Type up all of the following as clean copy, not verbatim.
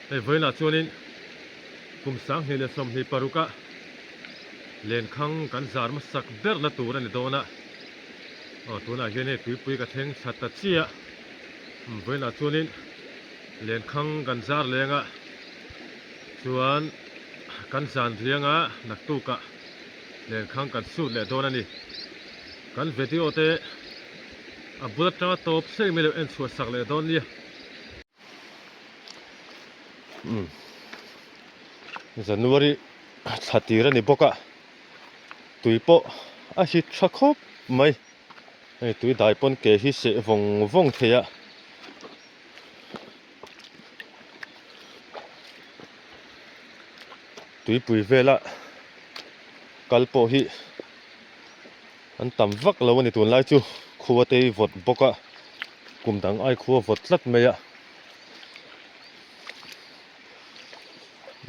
Hei vawiinah chuanin kum 2026 a lenkhang kan zar hmasak berna tur a ni dawn a, aw tunah hian hei tuipui ka thleng thla ta chiah vawiinah chuanin lenkhang kan zar leng a chuan kan zan riang a naktukah lenkhang kan sut leh dawn a ni. Kan video te a bul atanga tawp seng mai lo en chhuah sak leh dawn nia. Umm January thla tir a ni bawk a tui pawh a hit tha khawp mai hei tui dai pawn ke hi seh vawng vawng thei a. Tuipui vela kal pawh hi an tam vak lo a ni tunlai chu khua te hi vawt bawk a kum dang ai khua vawt tlat mai a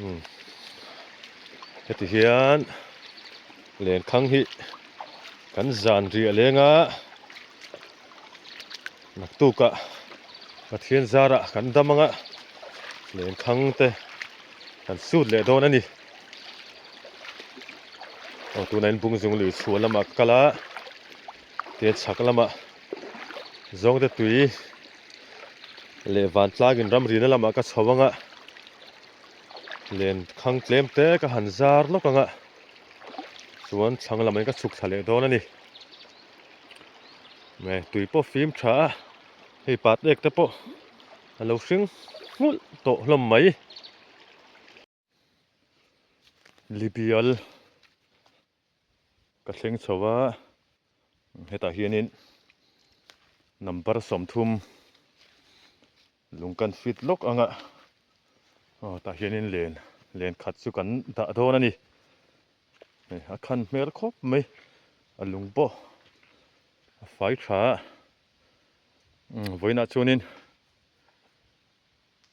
umm heti hian lenkhang hi kan zan riah leng a. Naktukah Pathian zarah kan dam anga lenkhang te kan sut leh dawn a ni. Aw tunah in bungzung lui chhuah lamah ka kal a, tian chhak lamah zawngte tui leh vantlangin ramrina lamah ka chho anga lenkhang tlem te ka han zar lawk anga chuan thlang lamah in ka chhuk thla leh dawn a ni. Nge tui pawh fim tha a hei pat ek te pawh a lo hring nghulh tawh hlawm mai. Libial ka thleng chho a hetah hianin number 30 lung kan fit lawk ang a aw tah hianin len len khat chu kan dah dawn a ni. Hei a khan hmel khawp mai a lung pawh a fai tha a umm vawiinah chuanin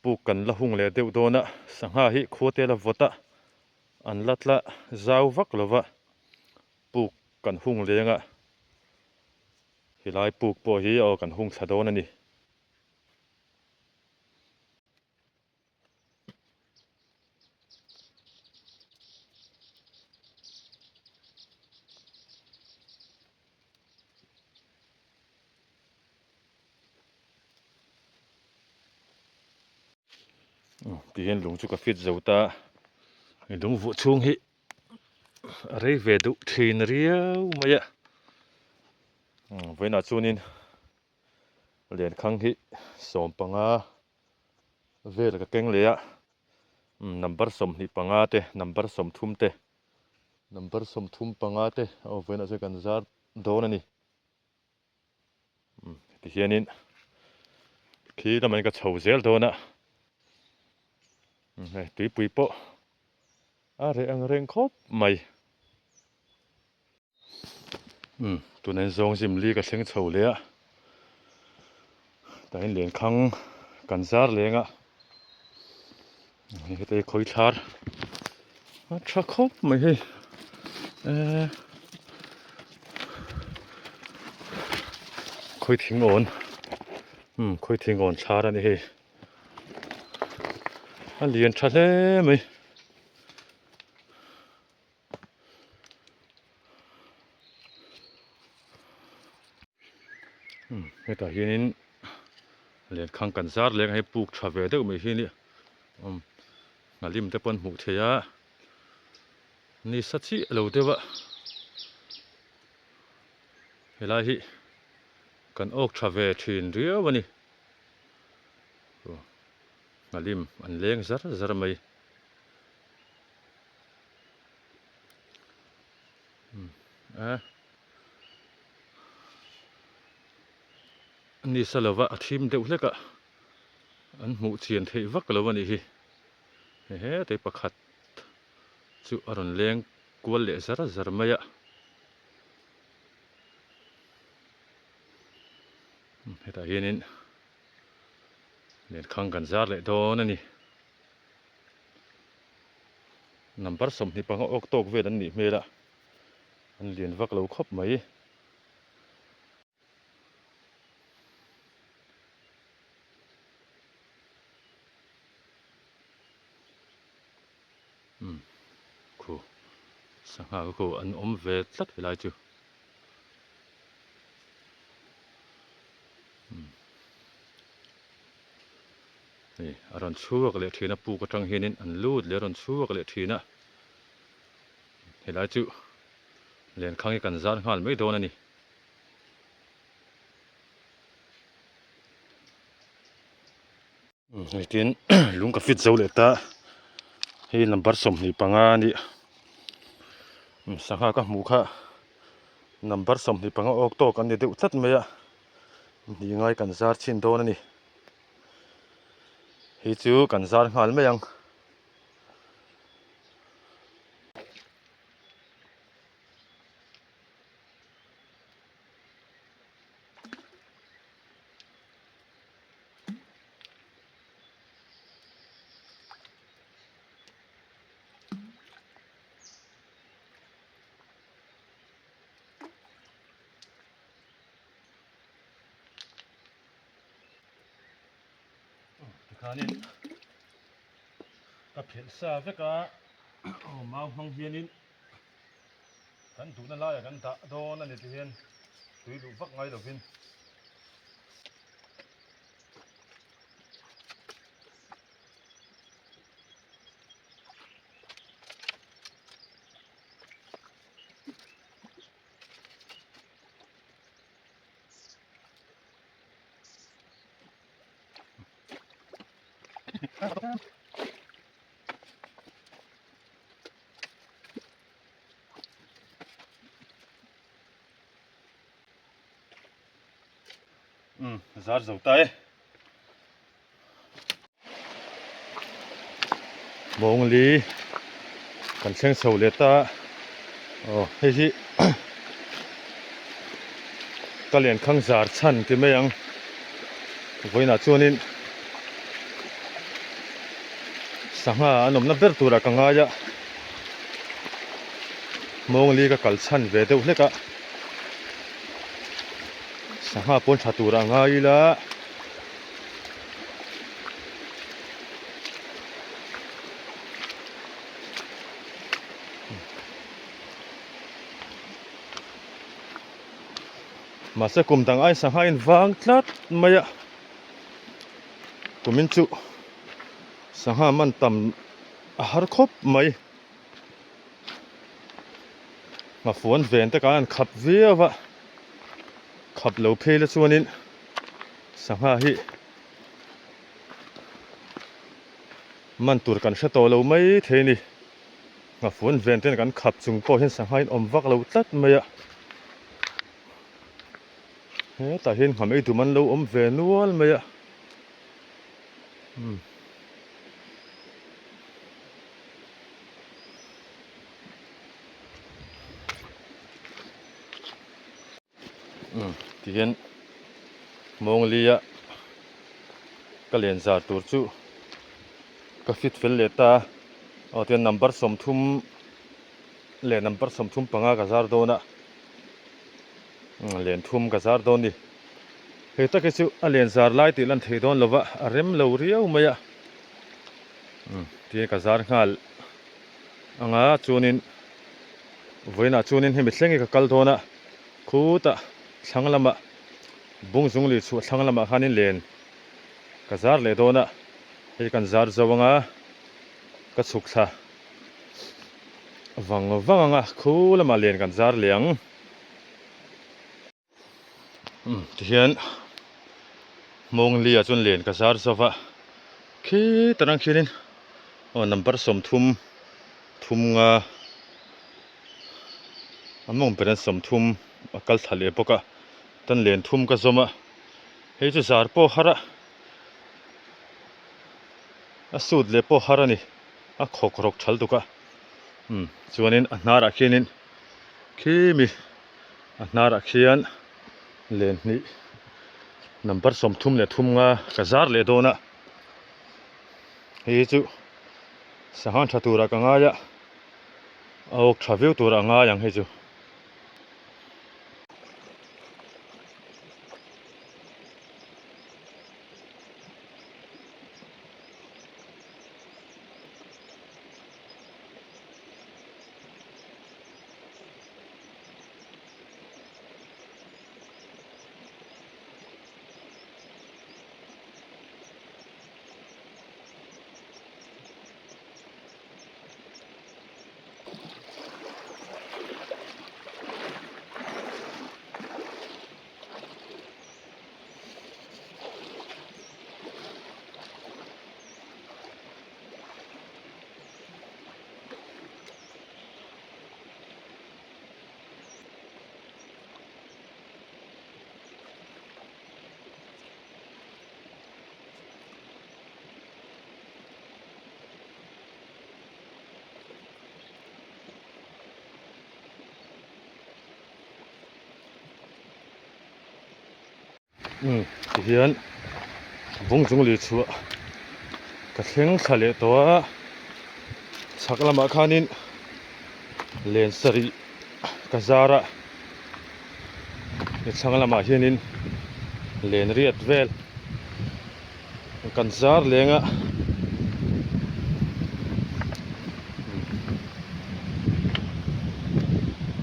puk kan la hung leh deuh dawn a sangha hi khua te la vawt a an la tla zau vak lo va puk kan hung leng a helai puk pawh hi aw kan hung thla dawn a ni. Tihian lung chu ka fit zo ta hei lung vuah chhung hi a rei ve duh thin riau mai a vawiinah chuanin lenkhang hi 15 vel ka keng leh a number 25 te number 30 te number 35 te aw vawiinah chuan kan zar dawn a ni tihianin khi lamah hian ka chho zel dawn a hei tuipui pawh a reh ang reng khawp mai. Umm tunah hian zawng zim li ka thleng chho leh a tah hian lenkhang kan zar leng a hei heta hi khawi thlar a tha khawp mai hei eee khawi thing awn umm khawi thing awn thlar a ni hei a lian tha hle mai. Hetah hianin lenkhang kan zar leng a hei puk tha ve deuh mai hi a nia umm hnalim te pawh an hmuh theih a ni sa chiah lo deuh a helai hi kan awk tha ve thin riau a ni hnalim an leng zar zar mai. Ni sa lova a thim deuh hlek a an hmuh chian theih vak lo a nih hi hehe tei pakhat chu a rawn leng kual leh zar zar mai a hetah hianin lenkhang kan zar leh dawn a ni. Number 25 awk tawk vel an nih hmel a, an lian vak lo khawp mai. Sangha ka ko an awm ve tlat helai chu. Hei a rawn chhuak leh thin a puk atang hianin an lut leh a rawn chhuak leh thin a helai chu lenkhang hi kan zar nghal mai dawn a ni. Hei tin lung ka fit zo leh ta hei number 25 a nih sangha ka hmuh kha number 25 awk tawk an ni deuh tlat mai a hnih ngai kan zar chhin dawn a ni hei chu kan zar nghal mai ang. Tikhanin ka phelh sa vek a aw mau hmang hianin kan duhna laiah kan dah dawn a ni tihian tui luh vak ngai lovin. Umm zar zo ta e. Mawngli kan thleng chho leh ta aw hei hi ka lenkhang zar chhan ti mai ang vawiinah chuanin sangha an awmna ber turah ka ngai a mawngli ka kal chhan ve deuh hlek a sangha pawn tha turah ngai ila. Mahse kum dang ai sangha in vang tlat mai a kumin chu sangha man tam a har khawp mai nghafuan ven te khan an khap viau a khap lo phei la chuanin. Sangha hi man tur kan hre tawh lo mai thei a ni. Nghafuan ven ten kan khap chung pawh hian sangha in awm vak lo tlat mai a. Hetah hian ngha mai dum an lo awm ve nual mai a. Umm. Umm tihian mawnglia ka len zar tur chu ka fit fel leh ta a aw tihian number 30 leh number 35 ka zar dawn a len thum ka zar dawn a ni hei tak hi chu a len zar lai tih lan thei dawn lo va a rem lo riau mai a umm tihian ka zar nghal anga chuanin vawiinah chuanin hemi thleng hi ka kal dawn a khutah thlang lamah bung zung lui chhuah thlang lamah khanin len ka zar leh dawn a hei kan zar zo anga ka chhuk thla vang vang anga khu lamah len kan zar leh ang. Umm tihian Mawnglia chuan len ka zar zauh a khitah rang khianin aw number 30 thum nga a mawng ber an 30 a kal thla leh bawk a tan len thum ka zawm a hei chu zar pawh har a a sut leh pawh har a ni a khawk rawk thal tuk a umm chuanin a hnarah khianin khimi. A hnarah khian len hnih number 33 nga ka zar leh dawn a hei hi chu sangha tha turah ka ngai a a awk tha viau turah a ngai ang hei chu. Umm tihian bung chung lui chhuah ka thleng thla leh tawh a chhak lamah khanin len sarih ka zar a thlang lamah hianin len riat vel kan zar leng a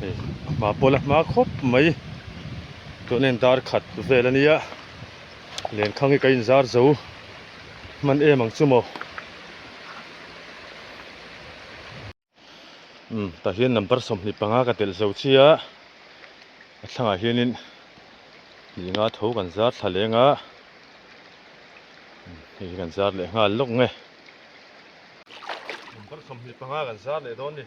hei a hma pawh la hma khawp mai chuanin dar khat vel a nia lenkhang hi ka inzar zo hman em ang chu maw. Umm tah hian number 25 ka telh zo chiah a a thlangah hianin hnih nga tho kan zar thla leng a hei hi kan zar leh nghal lawk nge number 25 kan zar leh dawn a ni.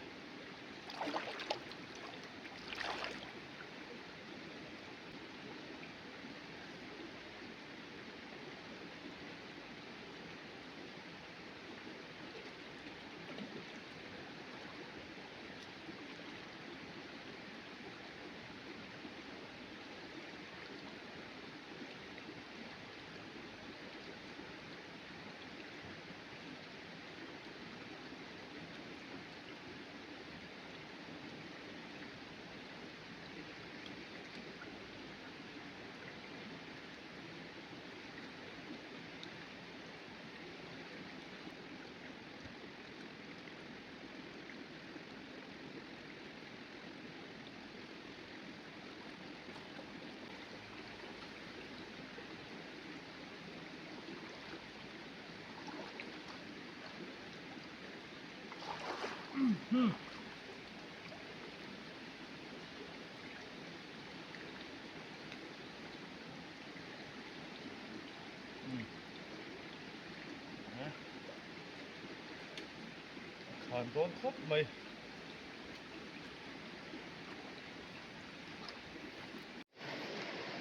Khan dawn khawp mai.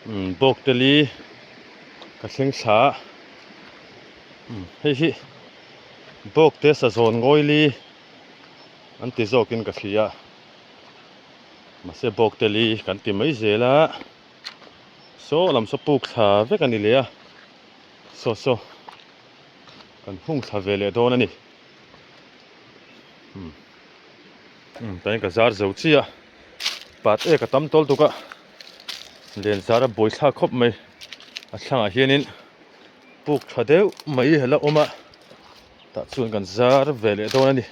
Umm bawk teli ka thleng thla a umm hei hi bawk te sazawn ngawili an ti zawkin ka hria mahse bawk teli kan ti mai zel a. Saw lam saw puk thla vek a ni leh a, saw saw kan hung thla ve leh dawn a ni. Umm umm tain ka zar zo chiah a, pat ek a tam tawl tuk a, len zar a buai thlak khawp mai, a thlangah hianin puk tha deuh mai a la awm a, tah chuan kan zar ve leh dawn a ni.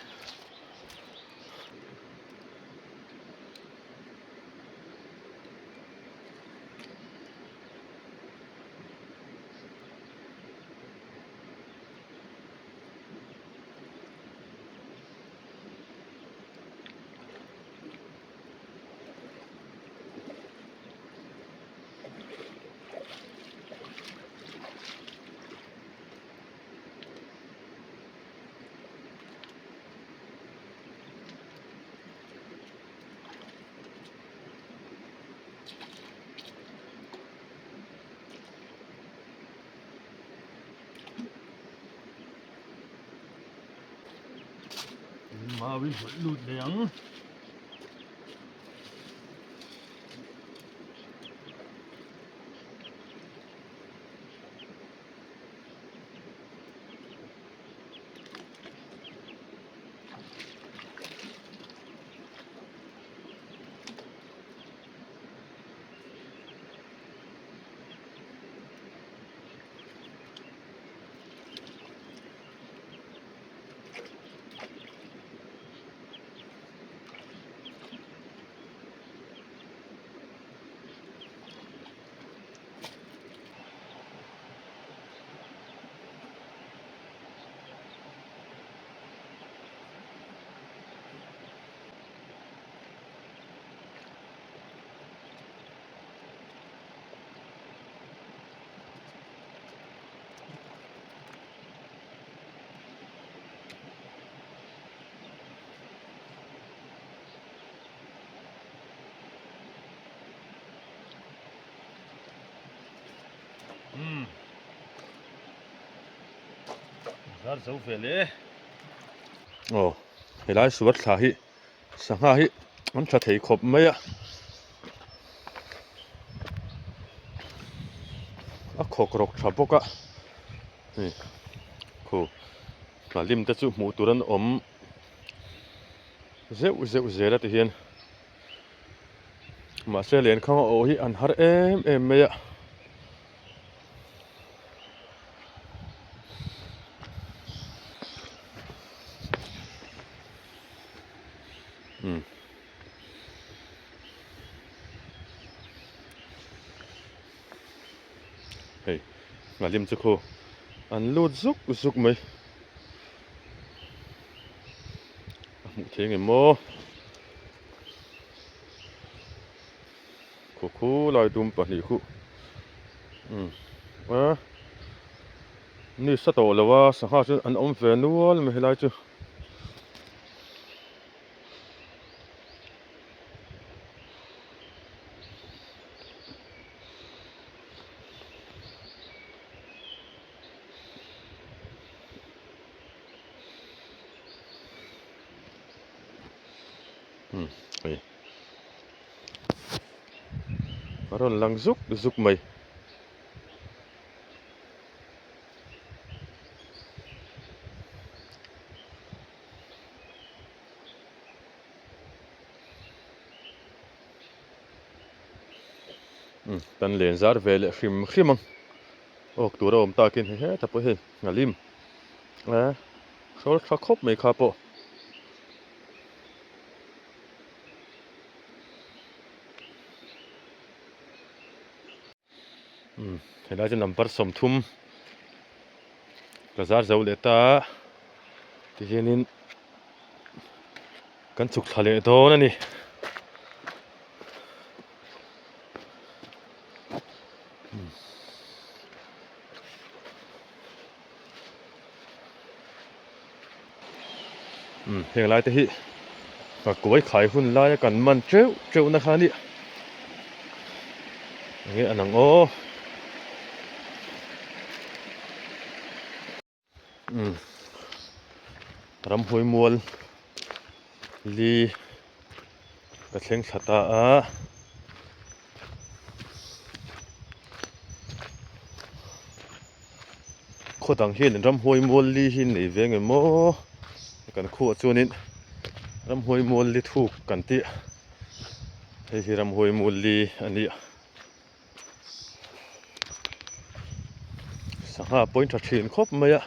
Mau in hawlh lut leh ang. Umm zar zo ve le aw helai suar thla hi sangha hi an tha thei khawp mai a. A khawk rawk tha bawk a hei khu hnalim te chu hmuh tur an awm zeuh zeuh zel a ti hian mahse lenkhang a awh hi an har em em mai a. Umm. Hei nghalim chu khu an lut zuk zuk mai a hmuh theih ang em maw khaw khu lai dum pahnih khu umm a ni sa tawh lo a sangha chu an awm ve nual mai helai chu. Umm hei a rawn lang zuk zuk mai. Umm kan len zar ve leh hrim hrim ang awk tur a awm takin hei hetah pawh hei nghalim a hrawl tha khawp mai kha pawh. Umm helai chu number 30 ka zar zo leh ta a tihianin kan chhuk thla leh dawn a ni. Umm heng lai te hi ka kuai khai hun lai a kan man teuh teuh na kha a nia enge an ang aw umm ramhuai mual li ka thleng thla ta a. Khaw dang hian ramhuai mual li hi nei ve nge maw kan khuah chuanin ramhuai mual li thuk kan tih hei hi ramhuai mual li a ni a sangha pawhin tha thin khawp mai a.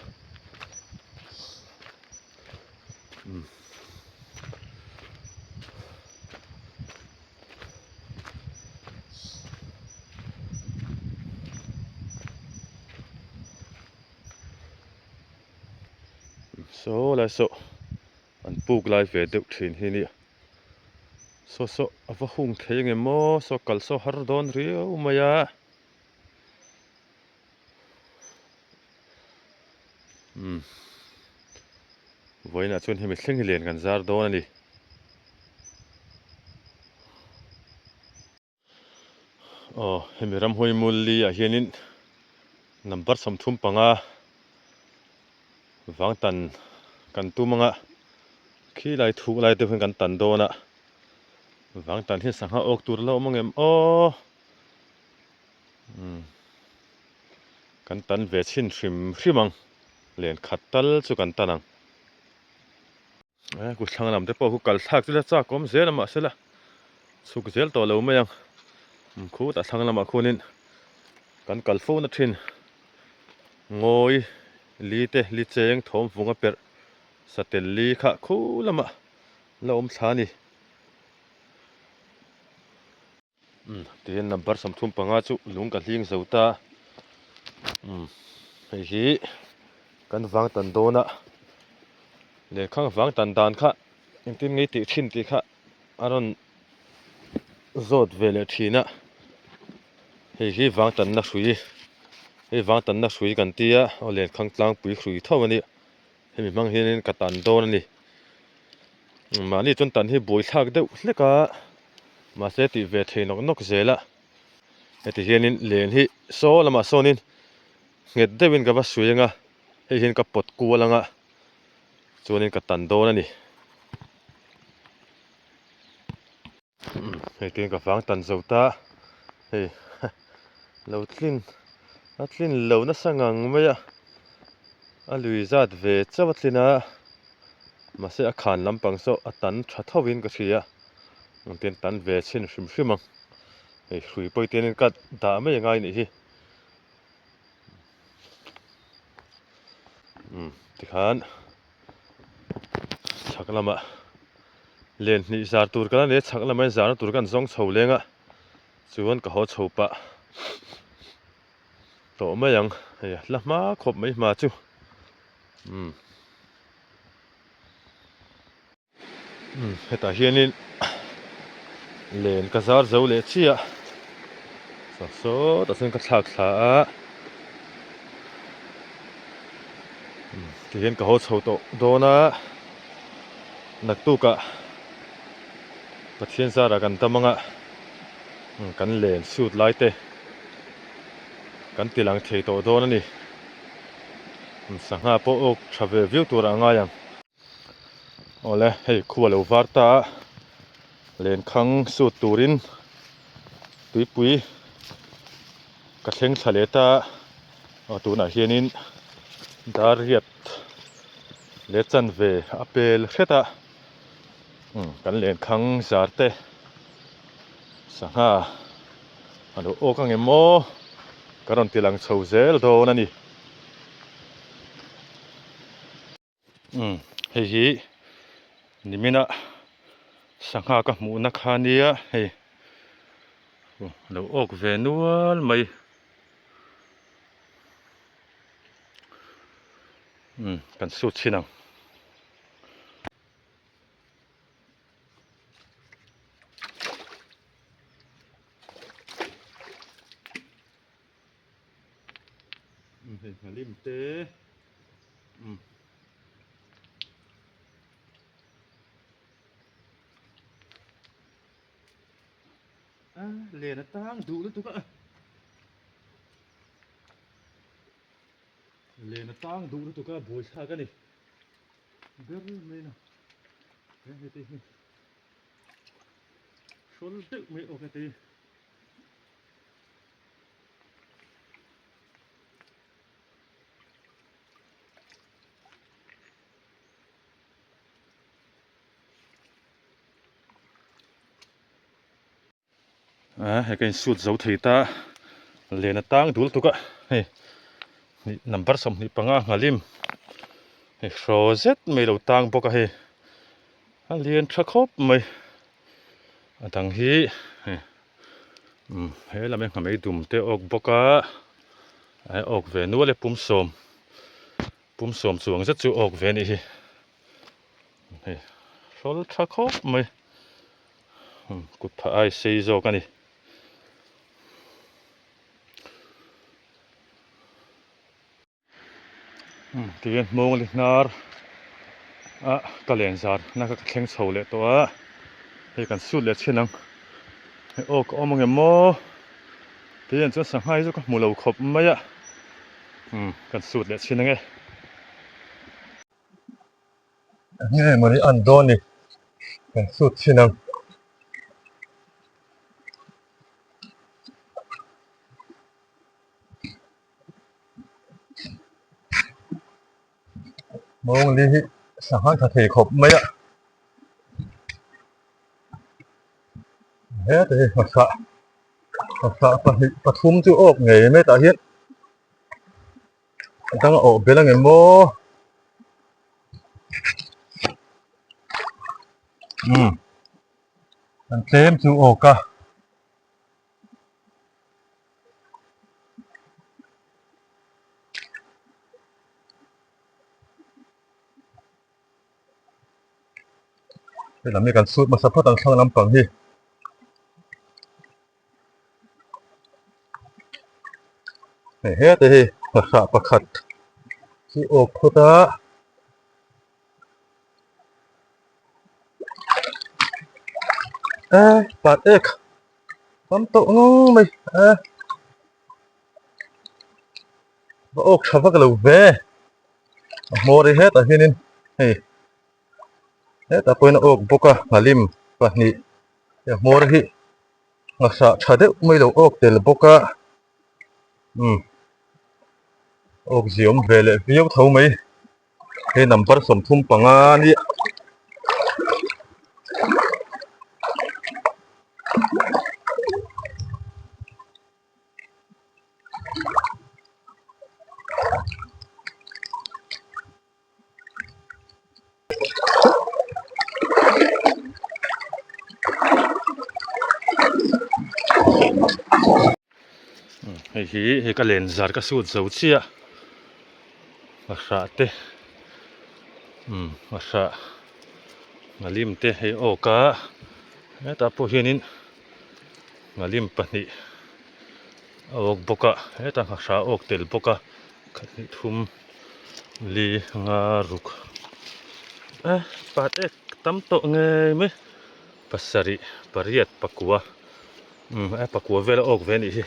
Saw lai saw an puk lai ve deuh thin hi nia saw saw a va hung thei ang em maw saw kal saw har dawn riau mai a umm vawiinah chuan hemi thleng hi len kan zar dawn a ni. Aw hemi ramhuai mul li ah hianin number 35 vang tan kan tum anga khilai thuk lai deuh hian kan tan dawn a vang tan hian sangha awk tur la awm ang em aw umm kan tan ve chhin hrim hrim ang len khat tal chu kan tan ang. Kut thlang lam te pawh khu kal thlak chu la chak awm zel a mahsela chhuk zel tawh lo mai ang khutah thlang lamah khuanin kan kal fo na thin ngawi li te li cheng thawm vung a perh satel li kha khu lamah la awm thla a ni. Umm tihian number 35 chu lung ka hling zo ta umm hei hi kan vang tan dawn a lehkhang vang tan dan kha engtin nge tih thin tih kha a rawn zawt ve leh thin a hei hi vang tanna hrui hei vang tanna hrui kan tia aw lehkhang tlangpui hrui tho a nia hemi hmang hianin ka tan dawn a ni mahni chuan tan hi buaithlak deuh hlek a mahse tih ve thei nawk nawk zel a heti hianin len hi saw lamah sawnin nghet deuhin ka va sui ang a hei hian ka pawt kual ang a chuanin ka tan dawn a ni hei tin ka vang tan zo ta hei lo tlin. A tlin lo nasa ngang mai a, a lui zat ve chauh a tlin a, mahse a khan lampang saw a tan tha tho in ka hria, engtin tan ve chhin hrim hrim ang, hei hrui pawh hi tianin ka dah mai angai anih hi. Umm tikhan chhak lamah len hnih zar tur ka la nei a chhak lamah hian zarna tur ka han zawng chho leng a chuan ka haw chho pah tawh mai ang hei a la hma khawp mai hma chu umm. Umm hetah hianin len ka zar zo leh chiah saw sawtah chuan ka thlak thla a umm tihian ka haw chho tawh dawn a naktukah Pathian zarah kan dam anga umm kan len sut lai te kan ti lang thei tawh dawn a ni umm sangha pawh awk tha ve viau turah a ngai ang. Awle hei khua lo var ta a lenkhang sut turin tuipui ka thleng thla leh ta a tunah hianin dar riat leh chanve a pel hret a kan lenkhang zar te sangha a lo awk ang em maw ka rawn ti lang chho zel dawn a ni. Umm hei hi nimina sangha ka hmuhna kha ania hei aw a lo awk ve nual mai umm kan sut chhin ang. Hei nghalim te umm a len a tang duh lutuk a len a tang duh lutuk a buaithlak a ni ber mai a hei te hi hrawl deuh mai awk heti. A hei ka insut zo thei ta len a tang dul tuk a hei number 25 nghalim hei hraw zet mai lo tang bawk a hei a lian tha khawp mai a dang hi hei umm he lam hi nghamei dum te awk bawk a a awk ve nual e pum sawm pum sawm chuang zet chu awk ve a nih hi hei hrawl tha khawp mai umm kut phah ai sei zawk a ni. Tihian hmawng li hnar a ka len zar na kha ka thleng chho leh tawh a hei kan sut leh chhin ang hei aw ka awm angem maw tihian chuan sangha hi chu ka hmu lo khawp mai a umm kan sut leh chhin ange. Nge mawni an dawn ni kan sut chhin ang. Mawngli hi sangha tha thei khawp mai a heta hi hmasa hmasa pahnih pathum chu awk ngei mai tah hian a dang a awh belh ang em maw umm an tlem chu awk a. Helam hi kan sut hmasa phawt ang thlang lampang hi. Hei hete hi hrah pakhat chu awk phawt a. E pat ek tam tawh ngang mai e va awk tha vak lo ve a hmawr hi hetah hianin hei hetah pawhin a awk bawk a nghalim pahnih a hmawr hi nghasah tha deuh mai lo awk tel bawk a umm. Awk ziawm ve leh viau tho mai. Hei number 35 a nia. Hei hi hei ka len zar ka sut zo chiah a hrah te umm a hrah nghalim te hei awk a hetah pawh hianin nghalim pahnih a awk bawk a hetah nghahrah a awk tel bawk a khat hnih thum li nga ruk e pat ek tam tawh ngei mai pasarih pariat pakua umm a pakua vel a awk ve a nih hi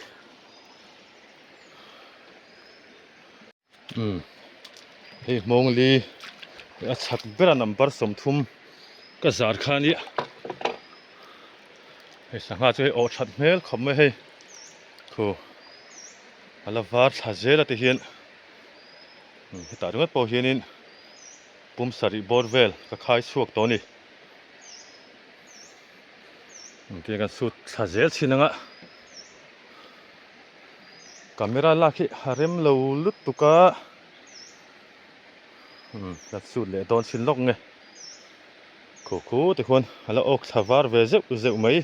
umm hei hmawng li a chhak ber a number 30 ka zar kha a nia hei sangha chu hei awh that hmel khawp mai hei khu a la var thla zel a ti hian hetah ringawt pawh hianin pum sarih bawr vel ka khai chhuak tawh a ni engtin kan sut thla zel chin anga camera lak hi a rem lo lutuk a umm kan sut leh dawn chin lawk nge khu khu tikhuan a la awk thla var ve zeuh zeuh mai.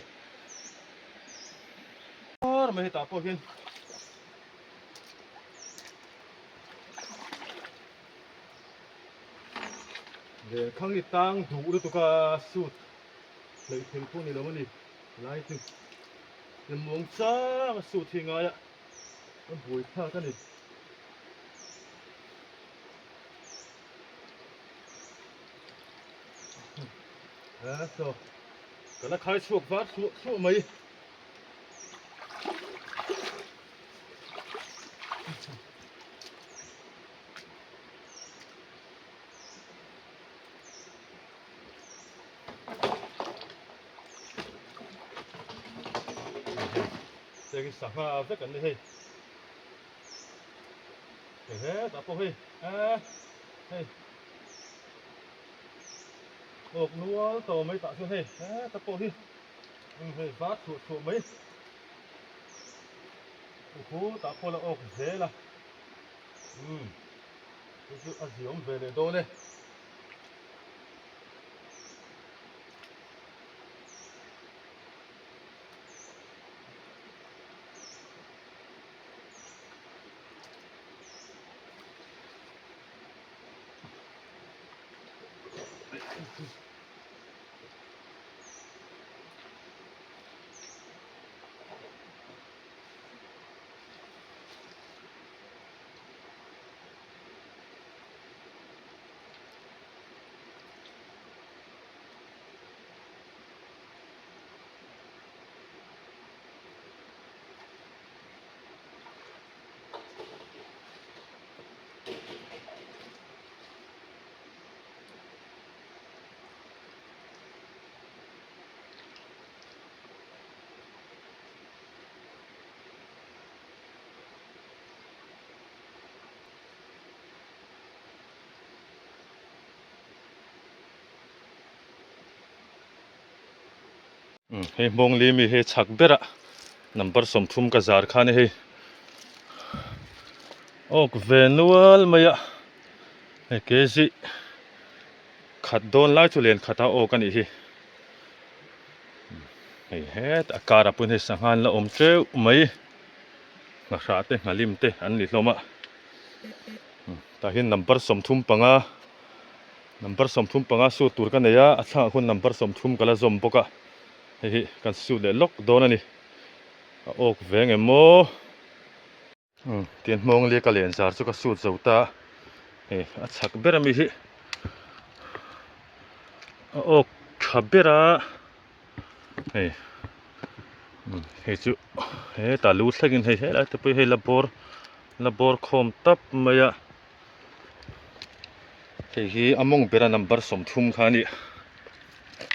Var mai hetah pawh hian Lenkhang hi tang duh lutuk a suit hleih thei pawh ni lo a ni lai chu lemmuang chang a suit hi ngai a a buai thlak a ni. Saw ka la khai chhuak var thluah thluah mai. Heng hi sangha vek an ni hei. Hei hetah pawh hei hei awk nual tawh mai tah chuan hei hetah pawh hi hei var chhuah chhuah mai khutah pawh la awk zel a umm chu chu a ziawm ve leh dawn e. Hei hmawng li mi hei chhak berah number 30 ka zar kha a ni hei awk ve nual mai a hei kg khat dawn lai chu len khat a awk a nih hi hei hetah a kar ah pawhin hei sangha an la awm teuh mai nghahrah te nghalim te an ni hlawm a tah hian number 35 Number 35 suit tur ka nei a, a thlangah khuan number 30 ka la zawm bawk a, hei hi kan suit leh lawk dawn a ni. A awk ve nge maw? Umm tian hmawng lia ka len zar chu ka suit zo ta, hei a chhak ber ami hi a awk tha ber a, hei umm hei chu hetah lu thlengin hei helai te pawh hi hei la bawr la bawr khawm tap mai a. Hei hi a mawng bera number 30 kha a ni.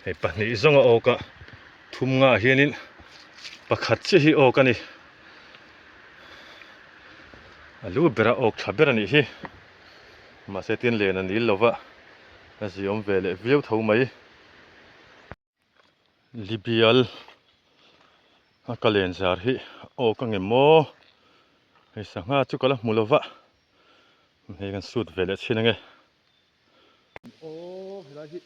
Hei pahnih zawng a awk a, thum ngah hianin pakhat chiah hi awk a ni. A lu bera awk tha ber a nih hi. Mahse tin len a nil lova a ziawm ve leh viau tho mai. Libial a ka len zar hi awk a ngem maw? Hei sangha chu ka la hmu lova hei kan sut ve leh chhin ange. Aw helai hi.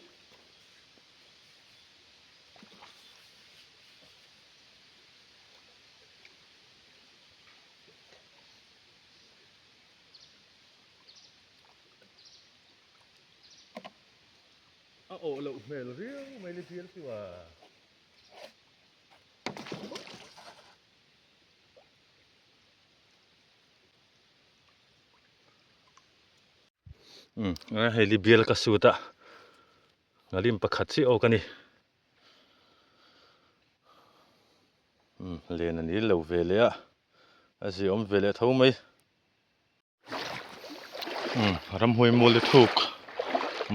A awh loh hmel riau mai le bial chu a. Umm hei li bial ka sut a ngalim pakhat chiah awk a ni. Umm len a nil lo ve leh a a ziaawm ve leh tho mai. Umm ramhuai mual te thuk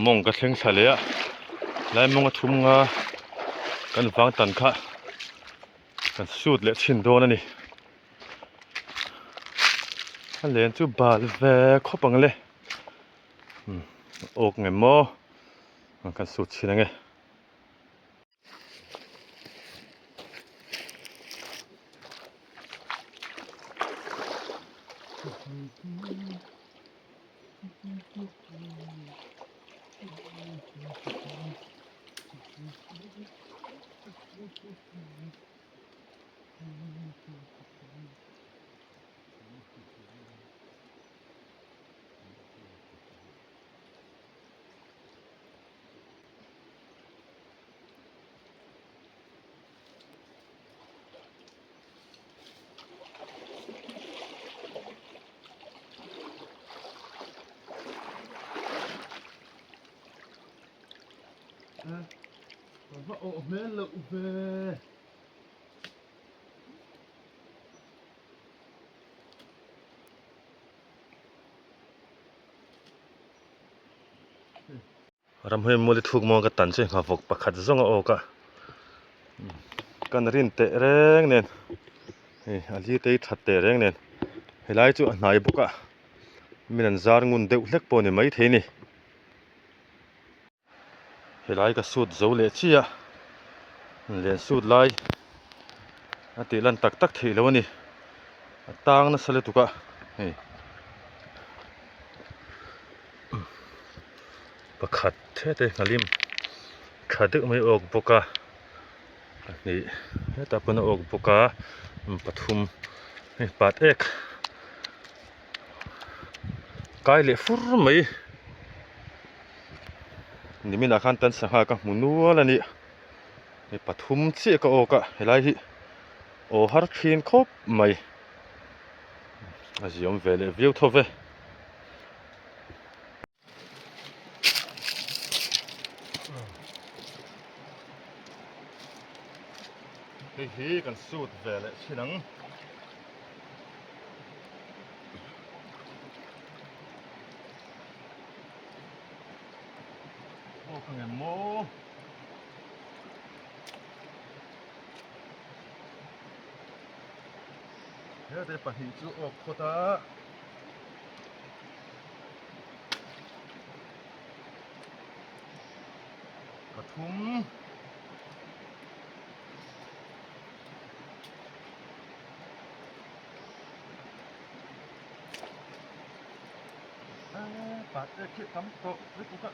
mawng ka thleng thla leh a lai mawng a thum nga kan vang tan kha kan sut leh chhin dawn a ni a len chu bal ve khawp ang le umm awk ngem maw kan sut chhin ange. Va awh hmel loh ve. Ramhnuai mawli thuk maw ka tan chu nghavawk pakhat zawng a awk a kan rin teh reng nen hei a li te hi that teh reng nen helai chu a hnai bawk a min an zar ngun deuh hlek pawh a ni maithei a ni helai ka sut zo leh chiah a len sut lai a tih lan tak tak theih loh a ni a tang nasa lutuk a hei. Pakhat hete nghalim tha deuh mai a awk bawk a pahnih hetah pawn a awk bawk a pathum hei pat ek kai leh fur mai niminah khan tan sangha ka hmu nual a ni hei pathum chiah ka awk a helai hi aw har thin khawp mai a ziawm ve leh viau tho ve. Hei hi kan sut ve leh thin ang. Aw ka ngem maw. Hete pahnih chu awk phawt a. Pathum. Pat e khi tam tawh lutuk a.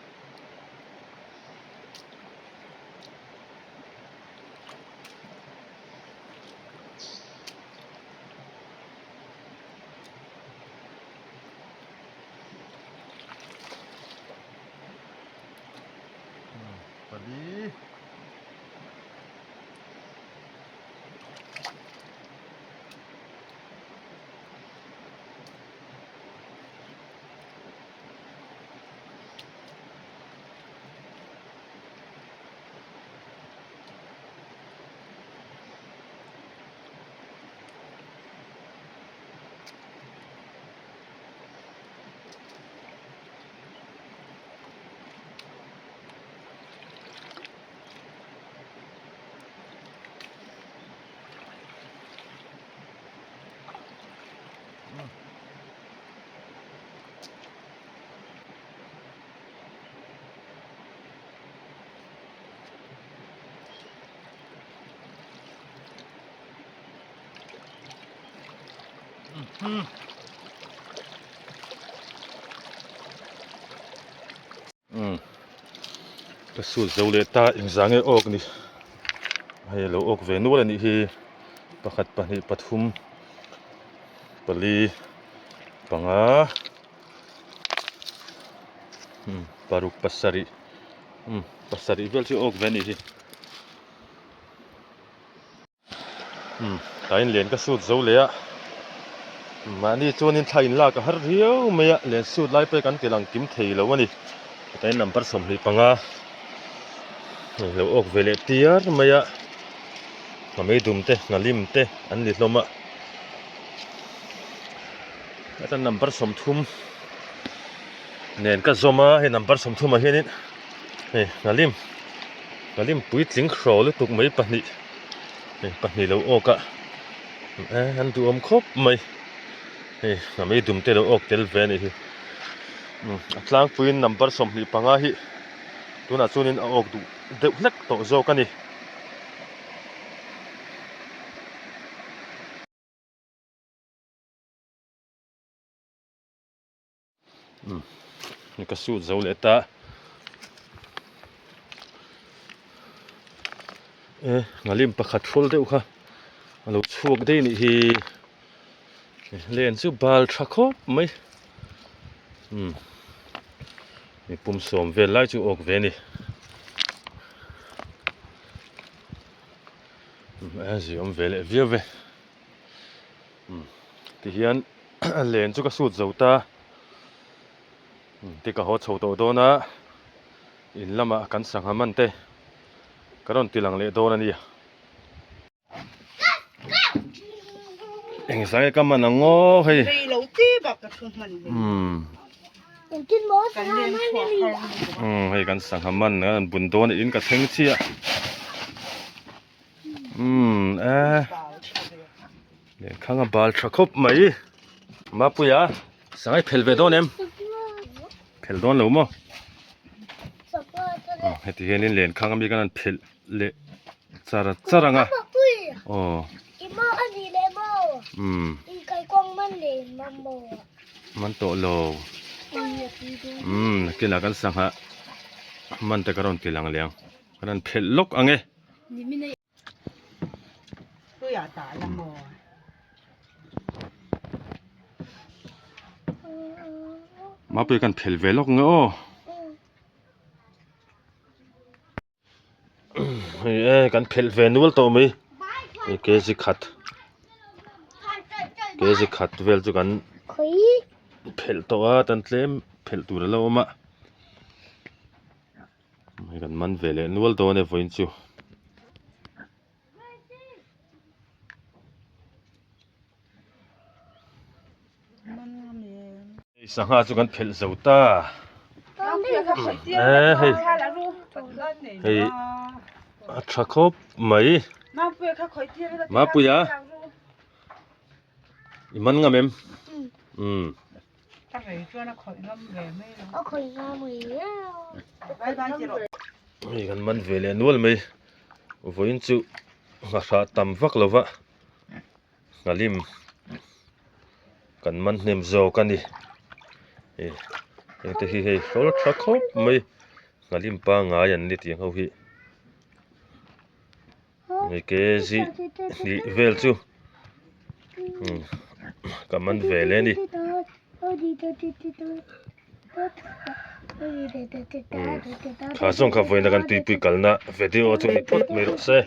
Pali. Umm ka sut zo leh ta engzah nge awk ni hei a lo awk ve nual a nih hi pakhat pahnih pathum pali panga umm paruk pasarih umm pasarih vel chu awk ve a nih hi. Umm tlaiin len ka sut zo leh a mahni chuanin thla in lak a har riau mai a len sut lai pawh hi kan ti lang kim thei lo a ni tlaiin number 25 hei lo awk ve leh tiar mai a a meidum te hnalim te an ni hlawm a heta number 30 nen ka zawm a hei number 30 ah hianin hei hnalim. Hnalim puitling hraw lutuk mai pahnih hei pahnih lo awk a eh an duhawm khawp mai hei a mei dum te lo awk tel ve a nih hi umm a tlangpuiin number 25 hi tunah chuanin a awk duh deuh hlek tawh zawk a ni. Umm ka suit zo leh ta e nghalim pakhat hrawl deuh kha a lo chhuak daih a nih hi len chu bal tha khawp mai umm mipum sawm vel lai chu awk ve a ni a ziawm ve leh viau ve. Umm tihian len chu ka sut zo ta ti ka haw chho tawh dawn a in lamah kan sangha man te ka rawn ti lang leh dawn a nia. Engzah nge ka man ang aw hei. Umm hei kan sangha man an bun dawn a in ka thleng chiah. Umm eh lehkhang a bal tha khawp mai Mapuia sangai phel ve dawn em phel dawn lo maw heti hianin lenkhang ami khan an phelh leh char char ang a aw umm man tawh lo umm nakinah kan sangha man te ka rawn ti lang leh ang ka rawn phelh lawk ang e. Mapui kan phel ve lawk nge aw hei e kan phelh ve nual tawh mai hei kg khat kg khat vel chu kan phelh tawh a tan tlem phelh tur a la awm a. Hei kan man ve leh nual dawn e vawiin chu. Hei sangha chu kan phelh zo ta. Eh hei hei a tha khawp mai. Mapuia i man ngam em? Umm. A rei chuan a khawih ngam ve mai lo. A khawih ngam ve. Hei kan man ve leh nual mai. Vawiin chu nghahrah tam vak lo va, nghalim kan man hnem zawk a ni. Hei hengte hi hei hrawl tha khawp mai. Nghalim pangngai an ni tih ho hi. Hei kg hnih vel chu ka man ve leh a ni kha zawng kha vawiina kan tuipui kalna video chu ni phawt mai rawh se.